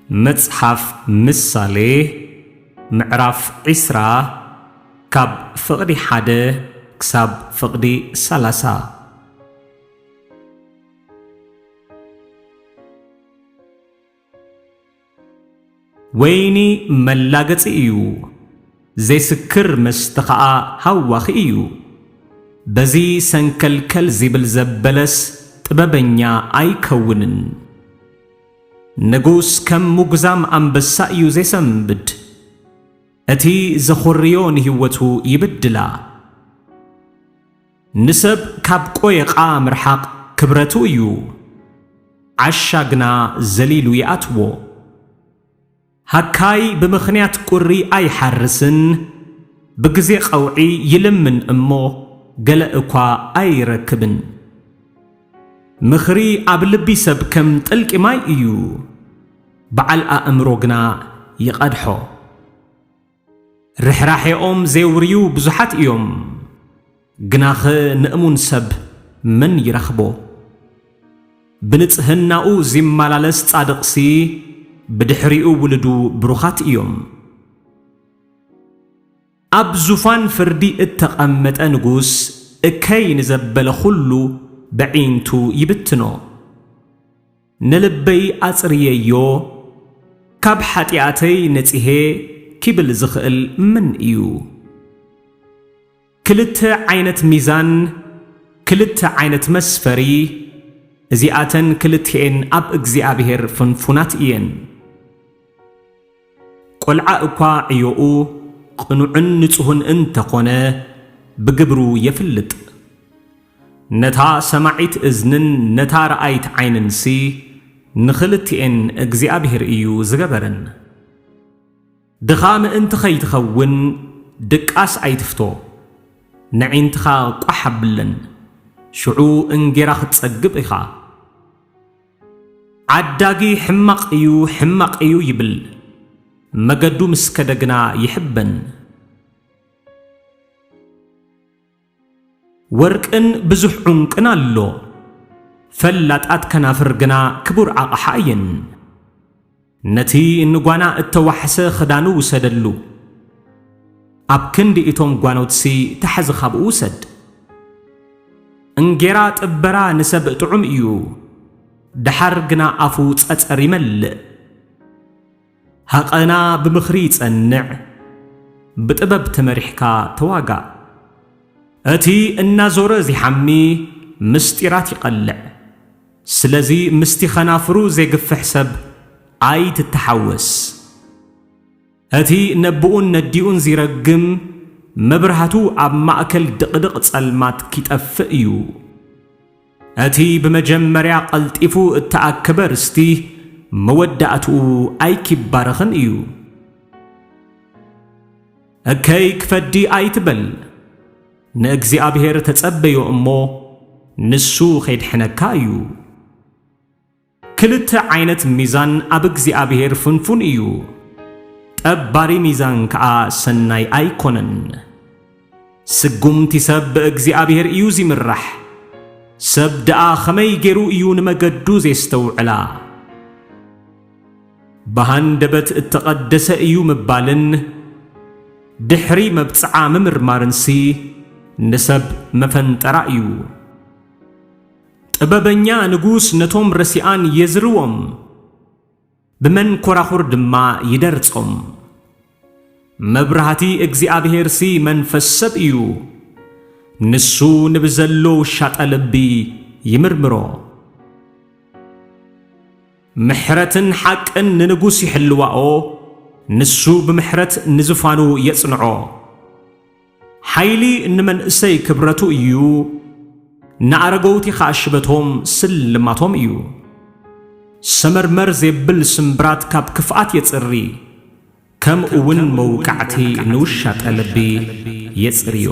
መጽሓፍ ምሳሌ ምዕራፍ ዕስራ ካብ ፍቕዲ ሓደ ክሳብ ፍቕዲ ሰላሳ። ወይኒ መላገጺ እዩ፣ ዘይስክር መስተ ኸኣ ሃዋኺ እዩ። በዚ ሰንከልከል ዚብል ዘበለስ ጥበበኛ ኣይከውንን። ንጉስ ከም ምጉዛም ኣንበሳ እዩ ዜሰንብድ። እቲ ዘኹርዮ ንህይወቱ ይብድላ። ንሰብ ካብ ቆየቓ ምርሓቕ ክብረቱ እዩ። ዓሻ ግና ዘሊሉ ይኣትዎ። ሃካይ ብምኽንያት ቁሪ ኣይሓርስን፣ ብግዜ ቐውዒ ይልምን እሞ፣ ገለ እኳ ኣይረክብን። ምኽሪ ኣብ ልቢ ሰብ ከም ጥልቂ ማይ እዩ፣ በዓል ኣእምሮ ግና ይቐድሖ። ርሕራሔኦም ዜውርዩ ብዙሓት እዮም፣ ግናኸ ንእሙን ሰብ መን ይረኽቦ? ብንጽህናኡ ዚመላለስ ጻድቕሲ፣ ብድሕሪኡ ውሉዱ ብሩኻት እዮም። ኣብ ዙፋን ፍርዲ እተቐመጠ ንጉስ፣ እከይ ንዘበለ ኹሉ በዒንቱ ይብትኖ። ንልበይ ኣጽርየዮ፣ ካብ ሓጢኣተይ ነጺሄ ኪብል ዝኽእል መን እዩ? ክልተ ዓይነት ሚዛን፣ ክልተ ዓይነት መስፈሪ፣ እዚኣተን ክልቲኤን ኣብ እግዚኣብሔር ፍንፉናት እየን። ቈልዓ እኳ ዕዮኡ ቅኑዕን ንጹህን እንተ ኾነ፣ ብግብሩ የፍልጥ። ነታ ሰማዒት እዝንን ነታ ረኣይት ዓይንንሲ፣ ንኽልቲኤን እግዚኣብሔር እዩ ዝገበረን። ድኻ ምእንቲ ኸይትኸውን፣ ድቃስ ኣይትፍቶ። ነዒንትኻ ቋሕ ኣብለን፣ ሽዑ እንጌራ ክትጸግብ ኢኻ። ዓዳጊ ሕማቕ እዩ፣ ሕማቕ እዩ ይብል፣ መገዱ ምስ ከደ ግና ይሕበን። ወርቅን ብዙሕ ዑንቅን ኣሎ፣ ፈላጣት ከናፍር ግና ክቡር ኣቕሓ እየን። ነቲ ንጓና እተዋሕሰ ኽዳኑ ውሰደሉ፣ ኣብ ክንዲ እቶም ጓኖትሲ ተሐዚ ኻብኡ ውሰድ። እንጌራ ጥበራ ንሰብ ጥዑም እዩ፣ ደሓር ግና ኣፉ ጸጸር ይመልእ። ሃቐና ብምኽሪ ይጸንዕ፣ ብጥበብ ተመሪሕካ ተዋጋእ። እቲ እናዞረ ዚሓሚ ምስጢራት ይቐልዕ፣ ስለዚ ምስቲ ኸናፍሩ ዜግፍሕ ሰብ ኣይትተሓወስ። እቲ ነብኡን ነዲኡን ዚረግም፣ መብራህቱ ኣብ ማእከል ድቕድቕ ጸልማት ኪጠፍእ እዩ። እቲ ብመጀመርያ ቐልጢፉ እተኣከበ ርስቲ፣ መወዳእትኡ ኣይኪባረኽን እዩ። እከይ ክፈዲ ኣይትበል፣ ንእግዚኣብሔር ተጸበዮ እሞ፣ ንሱ ኼድሕነካ እዩ። ክልተ ዓይነት ሚዛን ኣብ እግዚኣብሔር ፍንፉን እዩ፣ ጠባሪ ሚዛን ከኣ ሰናይ ኣይኮነን። ስጉምቲ ሰብ ብእግዚኣብሔር እዩ ዚምራሕ፣ ሰብ ደኣ ኸመይ ገይሩ እዩ ንመገዱ ዜስተውዕላ? ብሃንደበት እተቐደሰ እዩ ምባልን ድሕሪ መብጽዓ ምምርማርንሲ ንሰብ መፈንጠራ እዩ። ጥበበኛ ንጉስ ነቶም ረሲኣን የዝርዎም፣ ብመንኮራኹር ድማ ይደርጾም። መብራህቲ እግዚኣብሔርሲ መንፈስ ሰብ እዩ፣ ንሱ ንብዘሎ ውሻጠ ልቢ ይምርምሮ። ምሕረትን ሓቅን ንንጉስ ይሕልዋኦ፣ ንሱ ብምሕረት ንዙፋኑ የጽንዖ። ሓይሊ ንመንእሰይ ክብረቱ እዩ፣ ንኣረገውቲ ኸኣ ሽበቶም ስልማቶም እዩ። ሰመርመር ዜብል ስምብራት ካብ ክፍኣት የጽሪ፣ ከምኡ እውን መውቃዕቲ ንውሻጠ ልቢ የጽርዮ።